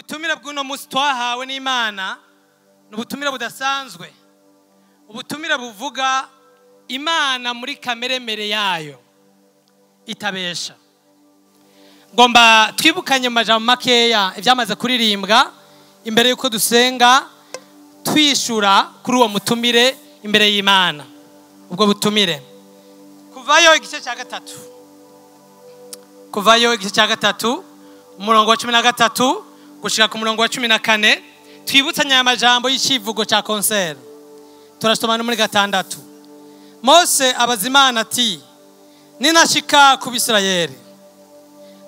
Ubutumire bw'uno munsi twahawe n'Imana ni ubutumire budasanzwe, ubutumire buvuga Imana muri kameremere yayo itabesha. Ngomba twibukanye mu majambo makeya ibyamaze kuririmbwa imbere y'uko dusenga, twishura kuri uwo mutumire imbere y'Imana. Ubwo butumire Kuvayo igice cya 3, Kuvayo igice cya 3 umurongo wa 13 gushika ku murongo wa 14, twibutsanye aya majambo y'icivugo cya concert. Turasoma no muri 6. Mose abaza Imana ati: ninashika ku Bisirayeli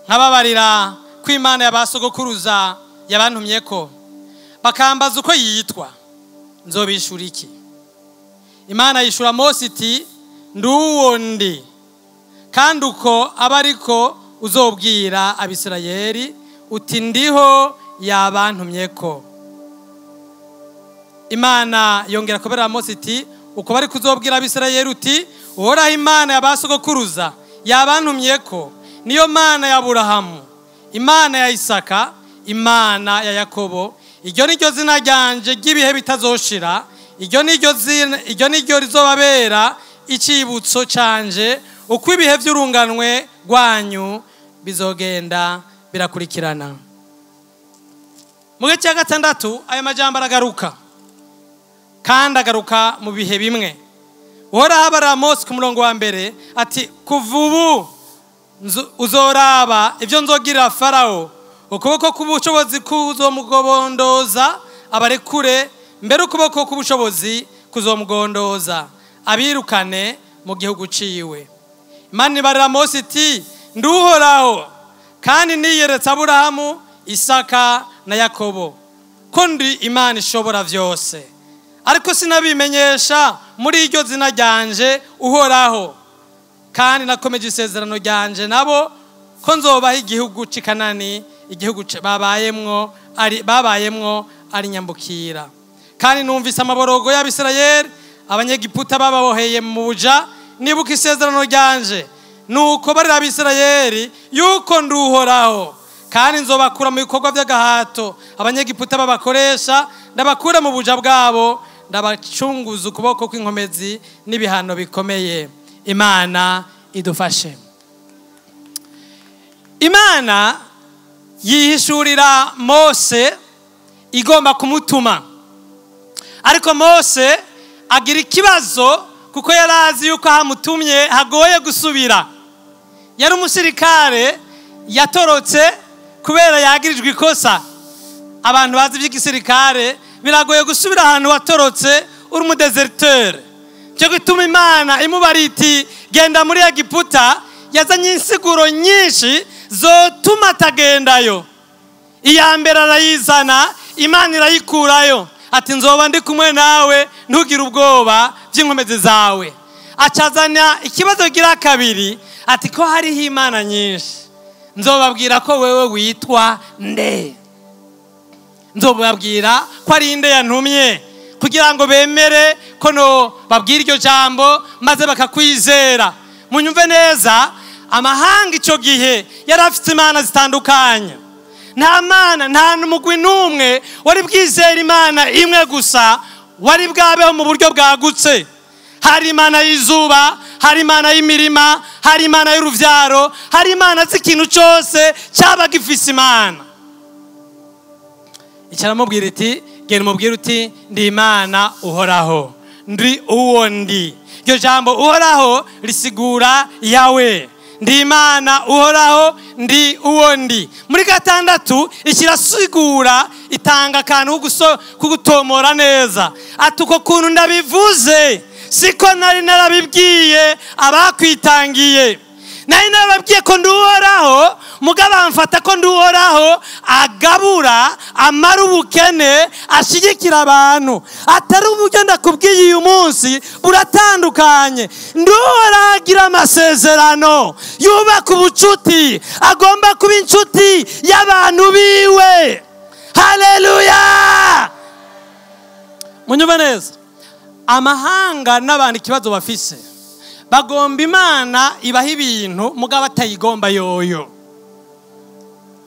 nkababarira ko Imana y'abasogokuruza yabantumyeko, bakambaza uko yitwa, nzobishura iki? Imana yishura Mose iti: nduwo ndi, kandi uko aba ariko uzobwira Abisirayeli uti ndiho yabantumyeko. Imana yongera kubera Mose iti: uko bari kuzobwira Abisirayeli uti Uhoraho Imana y'abasogokuruza yabantumyeko, niyo Mana ya Aburahamu, Imana ya Isaka, Imana ya Yakobo. Iryo ni ryo zina ryanje ry'ibihe bitazoshira, iryo ni ryo zina, iryo ni ryo rizobabera icibutso canje uko ibihe by'urunganwe rwanyu bizogenda birakurikirana. Mu gice cya 6 aya majambo aragaruka, kandi agaruka mu bihe bimwe. Uhoraho abarira Mose ku murongo wa 1 ati: kuva ubu uzoraba ibyo nzogirira Farawo, ukuboko k'ubushobozi kuzomugobondoza abarekure, mbere ukuboko k'ubushobozi kuzomugondoza abirukane mu gihugu ciwe. Imana ibarira Mose iti: nduhoraho, kandi niyeretse Aburahamu, Isaka na Yakobo ko ndi Imana ishobora vyose, ariko sinabimenyesha muri iryo zina ryanje Uhoraho, kandi nakomeje isezerano ryanje nabo ko nzobaha igihugu c'i Kanani, igihugu babayemwo ari nyambukira. Kandi numvise amaborogo y'Abisirayeli, Abanyegiputa bababoheye mu buja, nibuka isezerano ryanje nuko barira Abisirayeli yuko nduhoraho, kandi nzobakura mu bikorwa by'agahato Abanyegiputa babakoresha, ndabakura mu buja bwabo, ndabacunguza ukuboko kw'inkomezi n'ibihano bikomeye. Imana idufashe. Imana yihishurira Mose igomba kumutuma, ariko Mose agira ikibazo kuko yarazi yuko hamutumye hagoye gusubira. Yari umusirikare yatorotse kubera yagirijwe ikosa. Abantu bazi iby'igisirikare, biragoye gusubira ahantu watorotse uri umudeserteur. Cyo gituma Imana imubara iti genda muri Egiputa, yazanye insiguro nyinshi zotuma atagendayo. Iya mbere arayizana, Imana irayikurayo, ati nzoba ndi kumwe nawe, ntugire ubwoba by'inkomezi zawe. Acazana ikibazo gira kabiri, ati ko hariho Imana nyinshi, nzobabwira ko wewe witwa nde, nzobabwira ko ari inde yantumye, kugira ngo bemere ko no babwira iryo jambo maze bakakwizera. Munyumve neza, amahanga ico gihe yari afite imana zitandukanye. Nta mana, nta n'umugwi n'umwe wari bwizera Imana imwe gusa wari bwabeho mu buryo bwagutse. Hari Imana y'izuba, hari Imana y'imirima, hari Imana y'uruvyaro, hari Imana z'ikintu cyose cyaba gifise Imana. Icaramubwira iti genda umubwire uti ndi Imana Uhoraho, ndi uwo ndi. Iryo jambo Uhoraho risigura Yawe. Ndi Imana Uhoraho, ndi uwo ndi. Muri 6 ikirasigura, itanga akantu kugutomora neza. Ati uko kuntu ndabivuze siko nari narabibwiye abakwitangiye, nari narababwiye ko ndi Uhoraho, mugabo amfata ko ndi Uhoraho agabura, amara ubukene, ashigikira abantu. Atari uburyo ndakubwiye uyu munsi buratandukanye. Ndi Uhoraho agira amasezerano, yubaka ubucuti, agomba kuba inshuti y'abantu biwe. Haleluya! Munyumve neza, amahanga n'abantu ikibazo bafise, bagomba Imana ibaha ibintu mugabo atayigomba yoyo.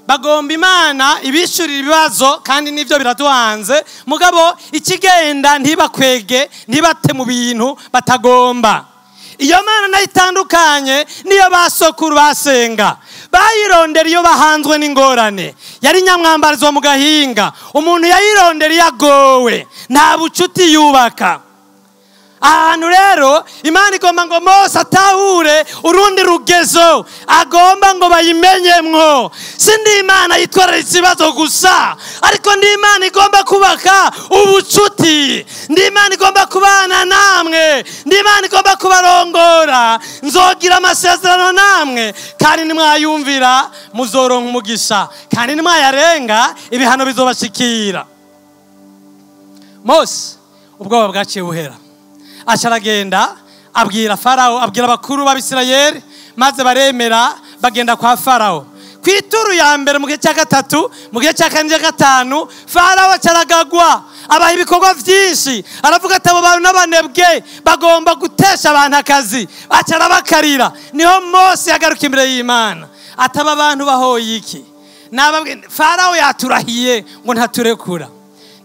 Bagomba Imana ibishurira ibibazo, kandi nivyo biraduhanze, mugabo ikigenda ntibakwege, ntibate mu bintu batagomba. Iyo Mana nayo itandukanye niyo basokuru basenga, bayirondera iyo bahanzwe n'ingorane. Yari nyamwambarizo mu gahinga, umuntu yayirondera iyo agowe, nta bucuti yubaka. Ahantu rero Imana igomba ngo Mose atahure urundi rugezo agomba ngo bayimenyemwo. Si ndi Imana yitwararitse ibibazo gusa, ariko ndi Imana igomba kubaka ubucuti, ndi Imana igomba kubana namwe, ndi Imana igomba kubarongora. Nzogira amasezerano namwe, kandi nimwayumvira muzoronka umugisha, kandi nimwayarenga ibihano bizobashikira. Mose ubwoba bwaciye buhera, acaragenda abwira Farao, abwira abakuru b'Abisirayeli, maze baremera bagenda kwa Farao. Ku ituru ya mbere mu gihe cya gatatu, mu gihe cya kane, cya gatanu, Farao acaragagwa, abaha ibikorwa byinshi. Aravuga ati abo bantu n'abanebwe bagomba gutesha abantu akazi, acarabakarira. Niho Mose yagaruka imbere y'Imana, ataba abantu bahoye iki? Farao yaturahiye ngo ntaturekura.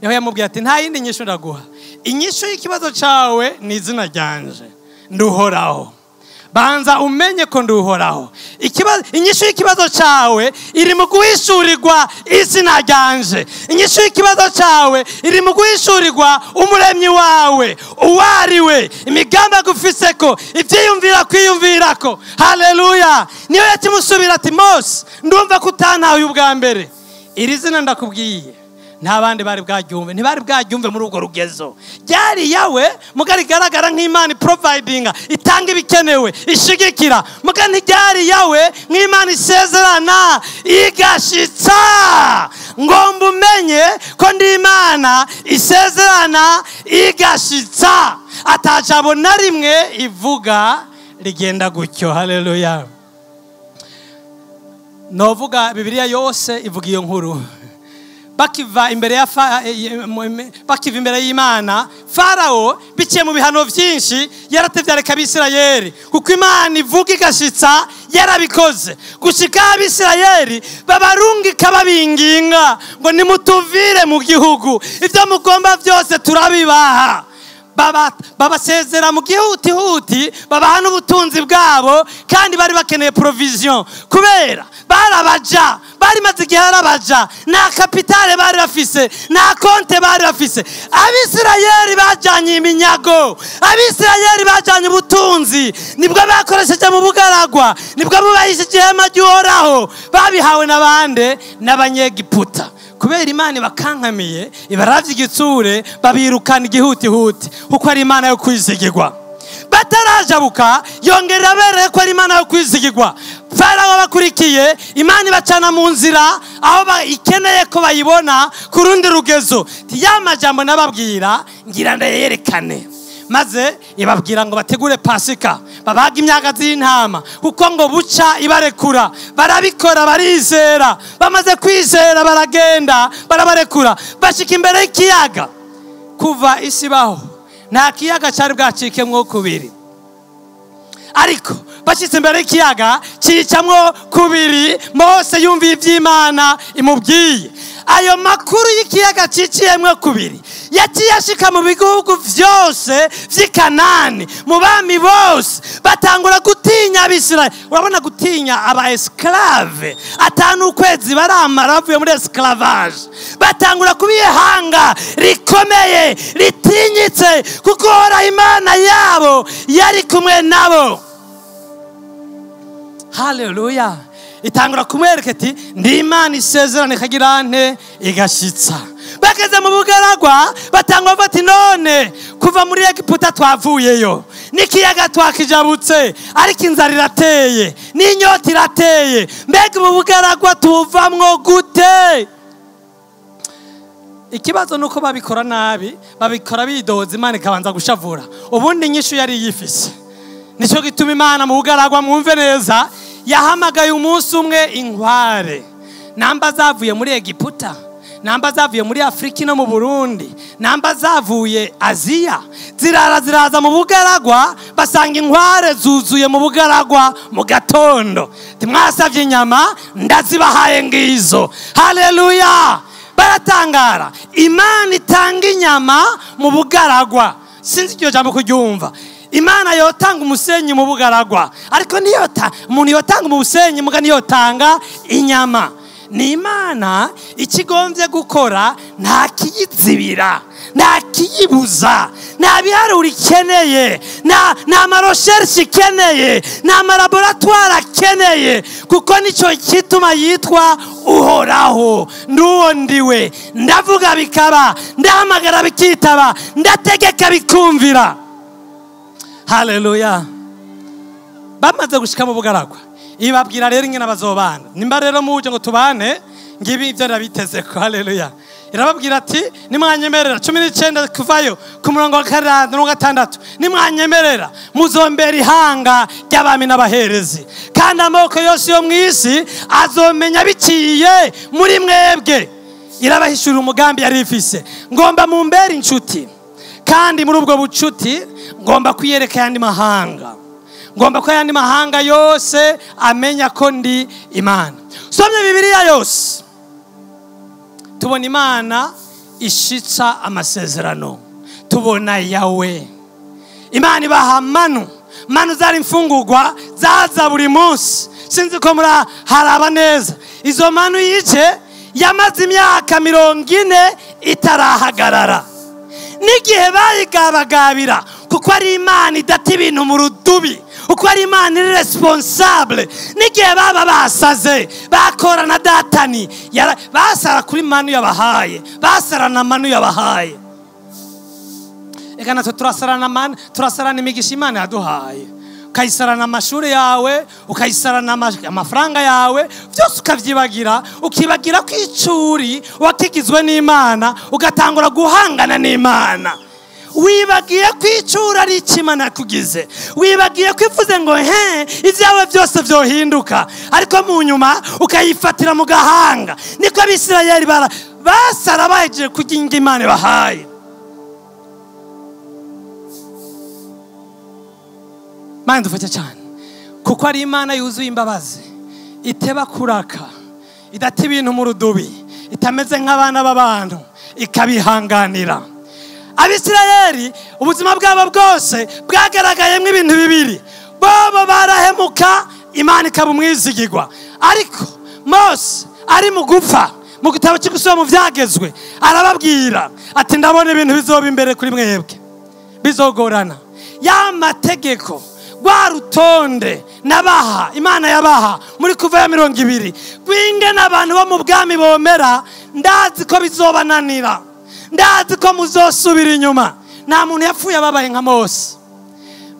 Niho yamubwiye ati nta yindi nyishu ndaguha, inyishu y'ikibazo cawe ni izina ryanje, nduhoraho. Banza umenye ko nduhoraho. Inyishu y'ikibazo cawe iri mu guhishurirwa izina ryanje. Inyishu y'ikibazo cawe iri mu guhishurirwa umuremyi wawe, uwariwe, imigambi agufiseko, ivyiyumvira kwiyumvirako. Haleluya. Niyo yakimusubira ati Mose, ndumva ko utantaye ubwa mbere, iri zina ndakubwiye nta bandi bari bwaryumve, ntibari bwaryumve muri ubwo rugezo. Ryari yawe muga rigaragara nk'Imana providinga, itanga ibikenewe, ishigikira. Muga ntiryari yawe nk'Imana isezerana igashitsa. Ngomba umenye ko ndi Imana isezerana igashitsa, atajabo na rimwe ivuga rigenda gutyo. Haleluya. Novuga Bibiliya yose ivuga iyo nkuru. Bakiva imbere ya bakiva imbere y'Imana, Farao biciye mu bihano byinshi yaratevye areka Abisirayeli, kuko Imana ivuga igashitsa yarabikoze. Gushika Abisirayeli babarungika babinginga ngo nimutuvire mu gihugu, ivyo mugomba byose turabibaha. Babasezera mu gihutihuti, babaha n'ubutunzi bwabo, kandi bari bakeneye provision kubera barabaja, bari maze igihe arabaja, nta kapitale bari bafise, nta konte bari bafise. Abisirayeli bajanye iminyago, Abisirayeli bajanye ubutunzi, nibwo bakoresheje mu bugaragwa, nibwo bubahishije ihema ry'Uhoraho, babihawe n'abande? N'Abanyegiputa. Kubera Imana ibakankamiye, ibaravye igitsure, babirukana igihutihuti, kuko ari Imana yo kwizigirwa. Batarajabuka yongera abereye ko ari Imana yo kwizigirwa. Farao bakurikiye, Imana ibacana mu nzira aho ikeneye ko bayibona ku rundi rugezo. Ya majambo nababwira ngira ndayerekane. Maze ibabwira ngo bategure Pasika, babaga imyaka z'intama, kuko ngo buca ibarekura. Barabikora, barizera. Bamaze kwizera baragenda, barabarekura. Bashika imbere y'ikiyaga. Kuva isi baho nta kiyaga cyari bwacikemwo kubiri, ariko bashitse imbere y'ikiyaga cicamwo kubiri. Mose yumviye ivy'Imana imubwiye. Ayo makuru y'ikiyaga ciciyemwo kubiri yaciye ashika mu bihugu vyose vy'i Kanani, mu bami bose batangura gutinya Abisirayeli. Urabona gutinya aba esclave atanu ukwezi baramara bavuye muri esclavage, batangura kubihanga rikomeye ritinyitse, kuko Uhoraho Imana yabo yari kumwe nabo. Haleluya. Itangura kumwereka ati ndi Imana isezerana ikagira nte igashitsa. Bageze mu bugaragwa batangwa bati none kuva muri Egiputa twavuyeyo, n'ikiyaga twakijabutse, ariko inzara irateye n'inyota irateye, mbega mu bugaragwa tuvamwo gute? Ikibazo nuko babikora nabi, babikora bidoza, Imana ikabanza gushavura. Ubundi inyishu yari yifise. Nico gituma Imana mu bugaragwa, mwumve neza, yahamagaye umunsi umwe inkware namba zavuye muri Egiputa, Namba zavuye muri Afrika no mu Burundi, namba zavuye Aziya, zirara ziraza mu bugaragwa, basanga inkware zuzuye mu bugaragwa mu gatondo. Timwasavye inyama ndazibahaye ngizo. Haleluya! Baratangara. Imana itanga inyama mu bugaragwa. Sinzi iryo jambo kuryumva. Imana yotanga umusenyi mu bugaragwa, ariko niyota umuntu yotanga umusenyi muga niyotanga inyama. Ni Imana ikigombye gukora, nta kiyizibira, nta kiyibuza, nta biharuro ikeneye, nta maroshershe ikeneye, nta malaboratwari akeneye, kuko nicyo gituma yitwa Uhoraho. Nduwo ndiwe, ndavuga bikaba, ndahamagara bikitaba, ndategeka bikumvira. Haleluya! Bamaze gushika mu bugaragwa, ibabwira rero ingene bazobana. Nimba rero muje ngo tubane, ngibi ibyo ndabiteze ko. Haleluya! Irababwira ati nimwanyemerera, 19 kuvayo ku murongo wa 6, nimwanyemerera muzombera ihanga ry'abami n'abaherezi, kandi amoko yose yo mw'isi azomenya biciye muri mwebwe. Irabahishurira umugambi yari ifise. Ngomba mumbere inshuti, kandi muri ubwo bucuti ngomba kwiyereka yandi mahanga, ngomba ko yandi mahanga yose amenya ko ndi Imana. Somye Bibiliya yose tubona Imana ishitsa amasezerano, tubona Yawe. Imana ibaha manu, manu zari imfungurwa zaza buri munsi. Sinzi ko muraharaba neza. Izo manu yice yamaze imyaka 40 itarahagarara. N'igihe bayigabagabira, kuko ari Imana idata ibintu mu rudubi, uko ari Imana iri responsable. N'igihe baba basaze bakora na Datani, basara kuri manu yabahaye, basara na manu yabahaye. Eka natwe turasarana manu, turasarana imigisha Imana yaduhaye. Ukayisarana amashuri yawe, ukayisarana amafaranga yawe, byose ukavyibagira, ukibagira ko icuri wakigizwe n'Imana, ugatangura guhangana n'Imana. Wibagiye ko icuri ari Imana yakugize, wibagiye ko ivuze ngo he ibyawe byose byohinduka, ariko mu nyuma ukayifatira mu gahanga. Niko Abisirayeli basara bahejeje kuginga Imana bahaye. Imana idufashe cyane, kuko ari Imana yuzuye imbabazi, iteba kuraka, idata ibintu mu rudubi, itameze nk'abana b'abantu, ikabihanganira. Abisirayeli ubuzima bwabo bwose bwagaragayemo ibintu bibiri. Bobo barahemuka, Imana ikaba umwizigirwa. Ariko Mose ari mu gupfa, mu gitabo cy'ugusoma mu byagezwe, arababwira ati ndabona ibintu bizoba imbere kuri mwebwe, bizogorana. Ya mategeko rwa rutonde nabaha, Imana yabaha muri kuva ya 20, rw'ingene abantu bo mu bwami bomera, ndazi ko bizobananira, ndazi ko muzosubira inyuma. Nta muntu yapfuye ababaye nka Mose.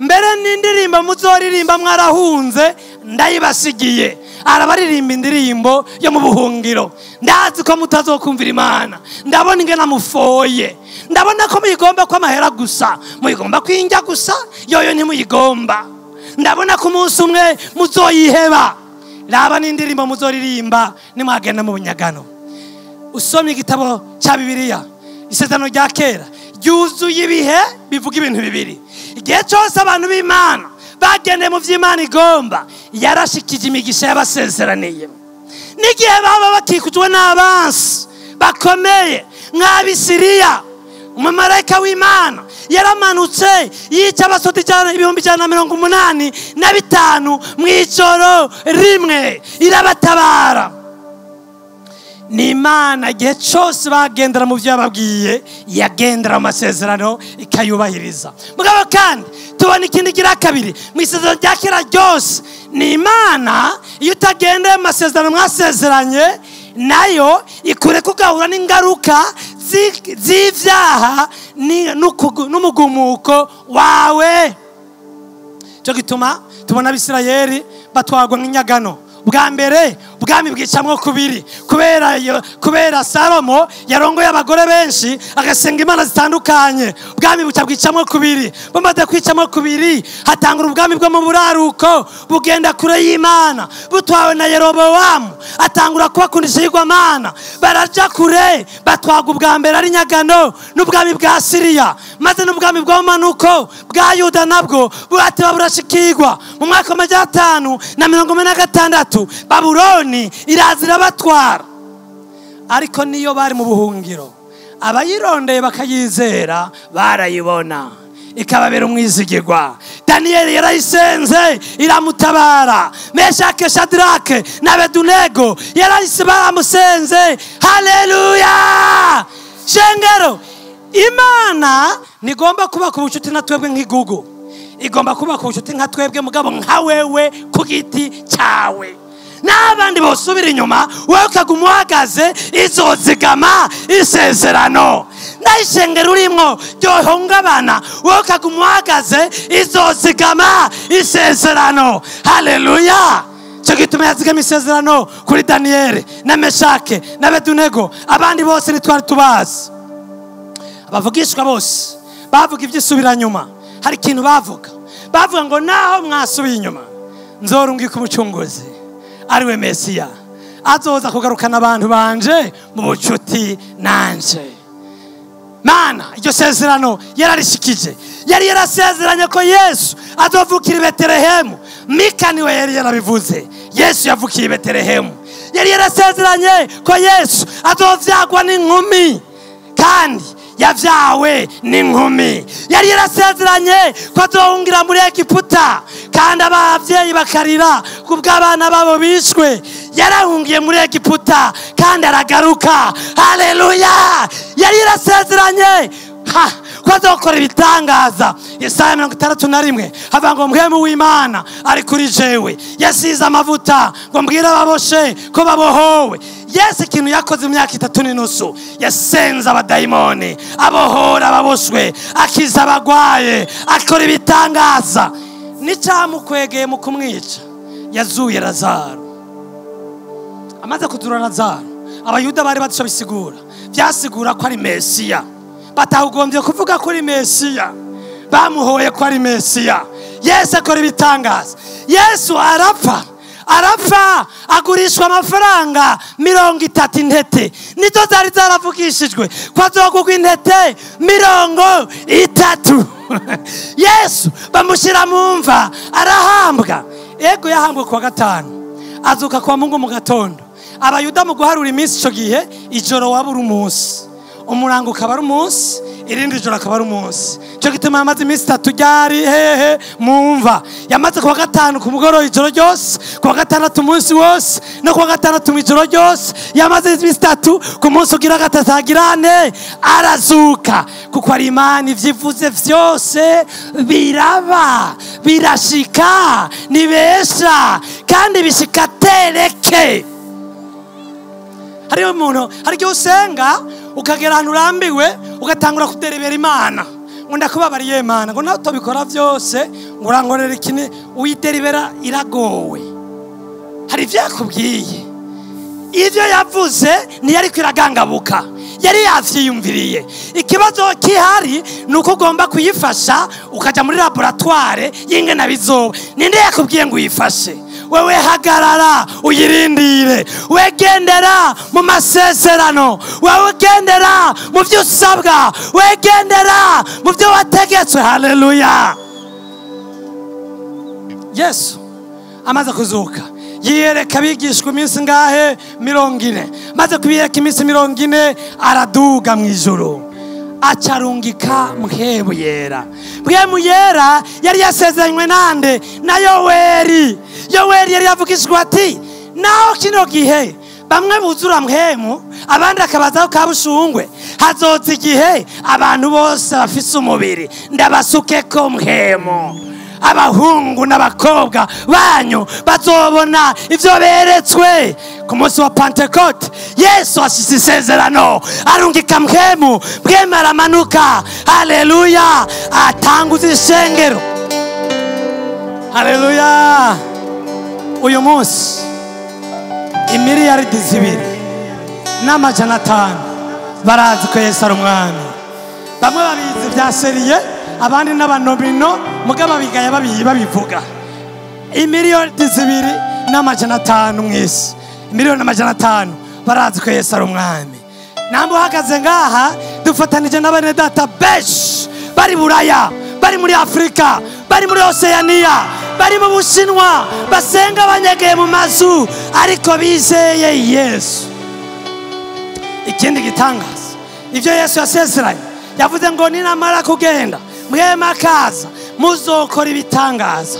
Mbere n'indirimbo muzoririmba mwarahunze ndayibasigiye. Arabaririmba indirimbo yo mu buhungiro. Ndazi ko mutazokumvira Imana, ndabona ingene mufoye, ndabona ko muyigomba ko amahera gusa, muyigomba kwinjya gusa, yoyo ntimuyigomba. Ndabona ko umunsi umwe muzoyiheba. Raba n'indirimbo muzoririmba nimwagenda mu bunyagano. Usomye igitabo cya Bibiliya, isezerano rya kera ryuzuye ibihe bivuga ibintu bibiri. Igihe cyose abantu b'Imana bagendeye mu vy'Imana igomba, yarashikije imigisha yabasezeraniye. N'igihe baba bakikujwe n'abansi bakomeye nk'Abisiriya, umumarayika w'Imana yaramanutse yica abasoda 185,000 mw'ijoro rimwe, irabatabara. Ni Imana igihe cyose bagendera mu byo yababwiye, yagendera mu masezerano ikayubahiriza. Mugabo kandi tubona ikindi gira kabiri mu isezerano rya kera ryose, ni Imana iyo utagendeye mu masezerano mwasezeranye nayo ikureka ugahura n'ingaruka z'ivyaha n'umugumuko wawe. Cyo gituma tubona Abisirayeli batwagwa nk'inyagano. Bwa mbere Ubwami bwicamwo kubiri kubera Salomo yarongoye abagore benshi agasenga imana zitandukanye. Ubwami buca bwicamwo kubiri. Bumaze kwicamwo kubiri hatangura ubwami bwo mu buraruko bugenda kure y'Imana butwawe na Yerobowamu, atangura kubakundisha igwamana. Baraja kure batwaga ubwa mbere ari nyagano n'ubwami bwa Siriya, maze n'ubwami bwa manuko bwa Yuda nabwo burateba burashikirwa. Mu mwaka wa 546 Babuloni irazira batwara. Ariko niyo bari mu buhungiro, abayirondeye bakayizera barayibona ikababera umwizigirwa. Daniyeli yarayisenze iramutabara. Meshake, Shadrake na Abedunego yarayise baramusenze. Haleluya! Shengero, Imana nigomba kuba ku bucuti na twebwe nk'igugu, igomba kuba ku bucuti nka twebwe mugabo nka wewe ku giti cyawe. N'abandi bosubira inyuma wewe ukaguma uhagaze, izozigama isezerano. N'ishengero urimwo ryohungabana, wewe ukaguma uhagaze, izozigama isezerano. Haleluya! Cyo gituma yazigama isezerano kuri Daniyeli na Meshake na Abedunego. Abandi bose ntitwari tubazi. Abavugishwa bose bavuga iby'isubiranyuma. Hari ikintu bavuga ngo naho mwasubiye inyuma nzorungika umucunguzi ariwe Mesiya, azoza kugarukana abantu banje mu bucuti nanje. Mana iryo sezerano yararishikije. Yari yarasezeranye ko Yesu azovukira i Betelehemu. Mika niwe yari yarabivuze. Yesu yavukiye i Betelehemu. Yari yarasezeranye ko Yesu azovyagwa n'inkumi, kandi yavyawe n'inkumi. Yari yarasezeranye ko azohungira muri Egiputa, kandi abavyeyi bakarira kubw'abana babo bishwe. Yarahungiye muri Egiputa kandi aragaruka. Haleluya! Yari yarasezeranye ko azokora ibitangaza. Yesaya 61 havuga ngo mpwemu w'Imana ari kuri jewe, yasize amavuta ngo mbwire ababoshe ko babohowe. Yesu ikintu yakoze mu myaka 3.5, yasenze abadayimoni, abohora ababoshwe, akiza abagwaye, akora ibitangaza. N'icyamukwegeye mu kumwica, yazuye Lazaro. Amaze kuzura Lazaro, Abayuda bari badusha bisigura, byasigura ko ari Mesiya. Batahugombye kuvuga ko ari Mesiya, bamuhoye ko ari Mesiya. Yesu akora ibitangaza. Yesu arapfa agurishwa amafaranga 30 intete, nizo zari zaravugishijwe ko azogurwa intete 30. Yesu bamushyira mu mva arahambwa. Ego yahambwe kuwa gatanu, azuka kwa Mungu mu gatondo. Abayuda mu guharura iminsi ico gihe, ijoro wabura umunsi, umurango ukaba ari umunsi, irindi joro akaba ari umunsi. Cyo gituma yamaze iminsi 3 ryari hehe mu mva. Yamaze kuwa gatanu ku mugoroba ijoro ryose, kuwa gatandatu umunsi wose, no kuwa gatandatu ijoro ryose. Yamaze iminsi 3 ku munsi ugira gatatu agirane arazuka, kuko ari Imana ivyivuze vyose biraba, birashika, nibesha kandi bishika tereke. Hariho umuntu, hari igihe usenga ukagera ahantu urambiwe ugatangura kuderebera Imana, ngo ndakubabariye Imana, ngo nawe utobikora byose, ngo urankorera iki, uyiderebera iragowe. Hari ibyo yakubwiye, ibyo yavuze ntiyari kwiragangabuka, yari yavyiyumviriye. Ikibazo kihari ni uko ugomba kuyifasha ukaja muri laboratoire y'ingene bizoba. Ninde yakubwiye ngo uyifashe? Wewe hagarara uyirindire, wegendera mu masezerano, wewe gendera mu byo usabwa, wegendera mu byo wategetswe. Haleluya! Yesu amaze kuzuka yiyereka abigishwa iminsi ngahe? 40. Maze kubiyereka iminsi 40 araduga mu ijuru, acarungika Mpwemu Yera. Mpwemu Yera yari yasezeranywe nande? Na Yoweri. Yoweri yari yavugishijwe ati naho kino gihe bamwe buzura mpwemu abandi akabazaho kabushungwe, hazoza igihe abantu bose bafise umubiri ndabasukeko mpwemu. Abahungu n'abakobwa banyu bazobona ivyo beretswe. Ku munsi wa Pentecote Yesu ashize isezerano, arungika mpwemu, mpwemu aramanuka. Haleluya! Atanguza ishengero. Haleluya! Uyu munsi Imiliyaridi 2 500 barazi ko Yesu ari umwami. Bamwe babizi bya sérieux, abandi n'abanomino, mugabo babigaya babivuga. Imiliyoni 2 500 mu isi, miliyoni 500 barazi ko Yesu ari umwami. Namba uhagaze ngaha, dufatanije na bene data benshi bari Buraya, bari muri Afurika, bari muri Oseyaniya, bari mu Bushinwa, basenga banyegeye mu mazu, ariko bizeye Yesu. Ikindi gitangaza, ibyo Yesu yasezeranye, yavuze ngo ninamara kugenda, Mpwemu akaza, muzokora ibitangaza,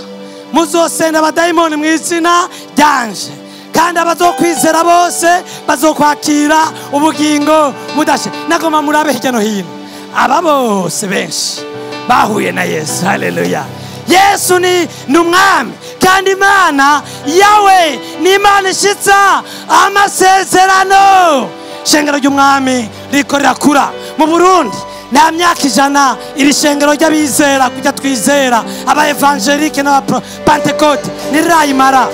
muzosenda abadayimoni mu izina ryanje, kandi abazokwizera bose bazokwakira ubugingo budashe. Nagoma murabe hirya no hino, aba bose benshi bahuye na Yesu. Haleluya! Yesu ni umwami, kandi Imana yawe ni Imana ishitsa amasezerano. Shengero ry'umwami riko rirakura mu Burundi. Nta myaka 100 iri shengero ry'abizera kujya twizera, aba évangéliques n'abapantekote, ntirirayimara.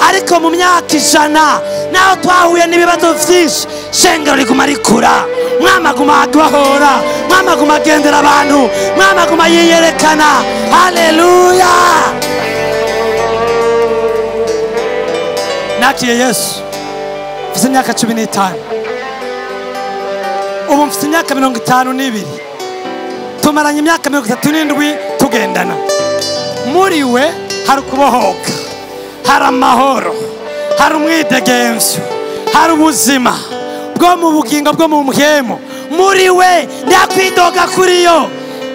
Ariko mu myaka 100, naho twahuye n'ibibazo byinshi, shengero riguma rikura. Mwami aguma agahora, Mwami aguma agendera abantu, Mwami aguma yiyerekana. Haleluya! Nakiriye Yesu mfite imyaka 15, ubu mfite imyaka 52. Tumaranye imyaka 37 tugendana. Muri we hari ukubohoka, hari amahoro, hari umwidegemvyo, hari ubuzima bwo mu bugingo, bwo mu mpwemu. Muri we ntakwidoga kuri yo.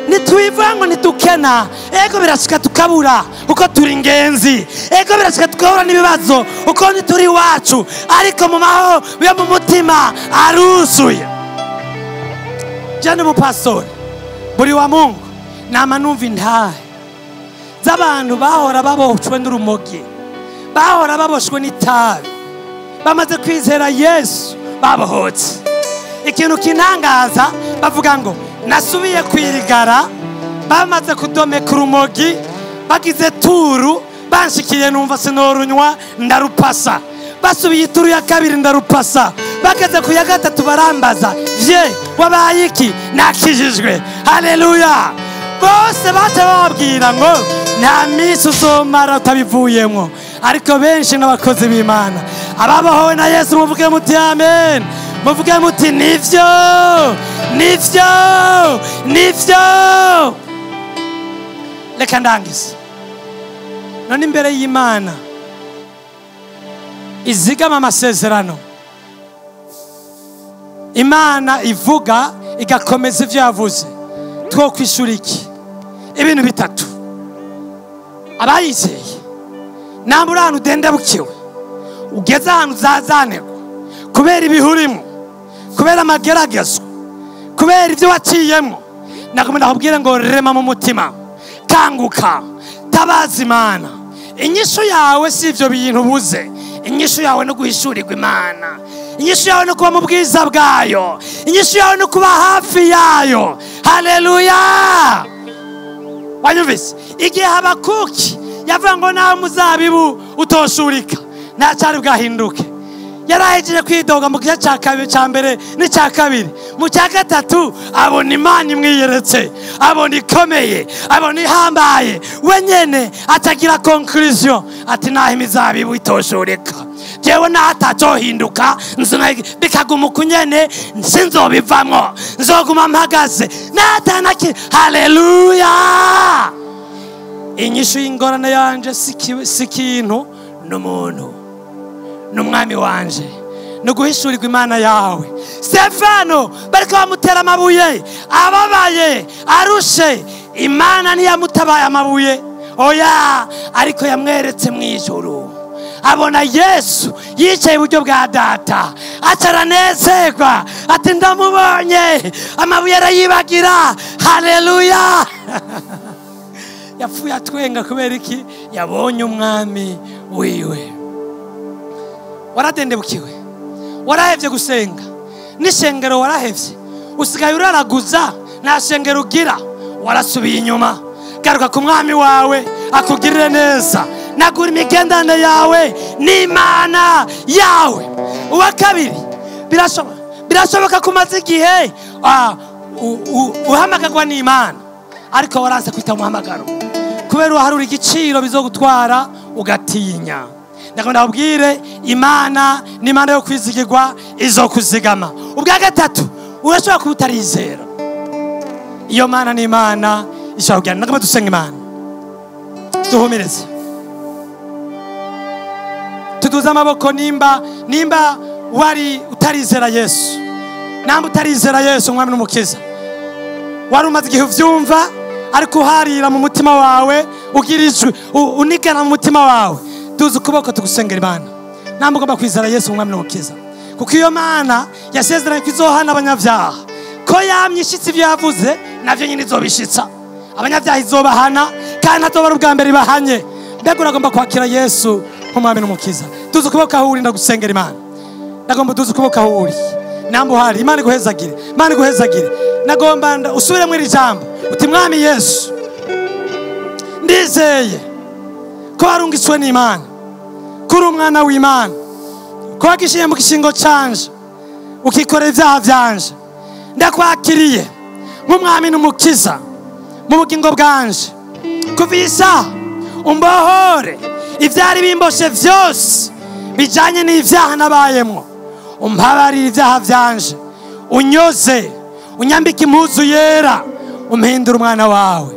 Ntitwivuga ngo ntitukena. Ego, birashika tukabura uko turi ingenzi. Ego, birashika tukabura n'ibibazo uko ntituri iwacu, ariko mu mahoro yo mu mutima aruzuye. Jane umupastori buri wa Mungu, nama numva intahe z'abantu bahora baboshwe n'urumogi, bahora baboshwe n'itabi, bamaze kwizera Yesu babohotse. Ikintu kintangaza, bavuga ngo nasubiye kwirigara, bamaze kudomeka urumogi, bagize turu banshikiye, numva sinorunywa, ndarupasa. Basubiye ituru ya kabiri, ndarupasa. Bageze ku ya gatatu barambaza: "Vye, wabaye iki?" "Nakijijwe." Haleluya! Bose baca bababwira ngo nta minsi uzomara utabivuyemo. Ariko benshi n'abakozi b'Imana, ababohowe na Yesu, muvuge muti amen, muvuge muti nivyo, nivyo, nivyo. Reka ndangize none imbere y'Imana izigama amasezerano, Imana ivuga igakomeza ibyo yavuze. Two kwishura iki? Ibintu bitatu. Abayizeye, namba uri ahantu udendebukiwe, ugeze ahantu uzazanirwa kubera ibihurimo, kubera amageragezo, kubera ibyo waciyemo, nagomba ndakubwira ngo rema mu mutima, kanguka, tabaza Imana. Inyishu yawe si ibyo bintu ubuze. Inyishu yawe no guhishurirwa Imana, inyishu yawe no kuba mu bwiza bwayo, inyishu yawe no kuba hafi yayo. Haleluya! Wanyumvise igihe Habakuki yavuga ngo nawe muzabibu utoshurika, ntacyari bwahinduke. Yarahejeje kwidoga mu gice cya kabiri, cya mbere n'icya kabiri. Mu cya gatatu abona Imana imwiyeretse, abona ikomeye, abona ihambaye. We nyene atagira conclusion ati naho imizabibu itoshurika, jewe naho atacyohinduka, bikaguma uku nyene, sinzobivamwo, nzoguma mpagaze natanaki. Haleluya! Inyishu y'ingorane yanje si ikintu, ni umuntu, n'umwami wanje, ni uguhishurirwa Imana yawe. Stefano bariko bamutera amabuye, ababaye, arushe, Imana ntiyamutabaye amabuye, oya, ariko yamweretse mu ijuru, abona Yesu yicaye iburyo bwa Data, aca aranezerwa ati ndamubonye. Amabuye arayibagira. Haleluya! Yapfuye atwenga. Kubera iki? Yabonye umwami wiwe. Waradendebukiwe, warahevye gusenga, n'ishengero warahevye, usigaye uraraguza, nta shengero ugira, warasubiye inyuma, garuka ku mwami wawe akugirire neza. Nagura imigendane yawe n'Imana yawe. Uwa kabiri, birashoboka ko umaze igihe uhamagagwa n'Imana, ariko waranse kwita umuhamagaro kubera uharura igiciro bizogutwara ugatinya. Ndagomba ndababwire, Imana ni Imana yo kwizigirwa, izokuzigama. Ubwa gatatu, urashobora kuba utarizera. Iyo Mana ni Imana ishobora kugirana. Ndagomba dusenga Imana, duhumireze, tuduze amaboko. Nimba wari utarizera Yesu, namba utarizera Yesu umwami n'umukiza, wari umaze igihe uvyumva ariko uharira mu mutima wawe, ugira ijwi unigana mu mutima wawe, duze ukuboko tugusengera Imana. Namba ugomba kwizera Yesu umwami n'umukiza, kuko iyo Mana yasezeranye ko izohana abanyabyaha, ko yamye ishitse ivyo yavuze, navyo nyine izobishitsa. Abanyabyaha izobahana, kandi ntazoba ari ubwa mbere ibahanye. Mbega uragomba kwakira Yesu nk'umwami n'umukiza? Duze ukuboko aho uri, ndagusengera Imana. Ndagomba duze ukuboko aho uri, namba uhari. Imana iguhezagire, Imana iguhezagire. Nagomba usubire muri iri jambo uti: Mwami Yesu, ndizeye ko warungitswe n'Imana, ko uri umwana w'Imana, ko wagishiye mu gishingo canje ukikorera ibyaha byanje. Ndakwakiriye nk'umwami n'umukiza mu bugingo bwanje. Kuva iyi saha umbohore ivyari bimboshe vyose bijanye n'ivyaha nabayemwo, umpabarire ibyaha vyanje, unyoze, unyambike impuzu yera, umpindure umwana wawe.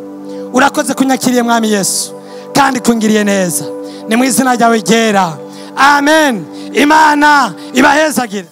Urakoze kunyakiriye Mwami Yesu, kandi kungiriye neza. Ni mu izina ryawe ryera, amen. Imana ibahezagire.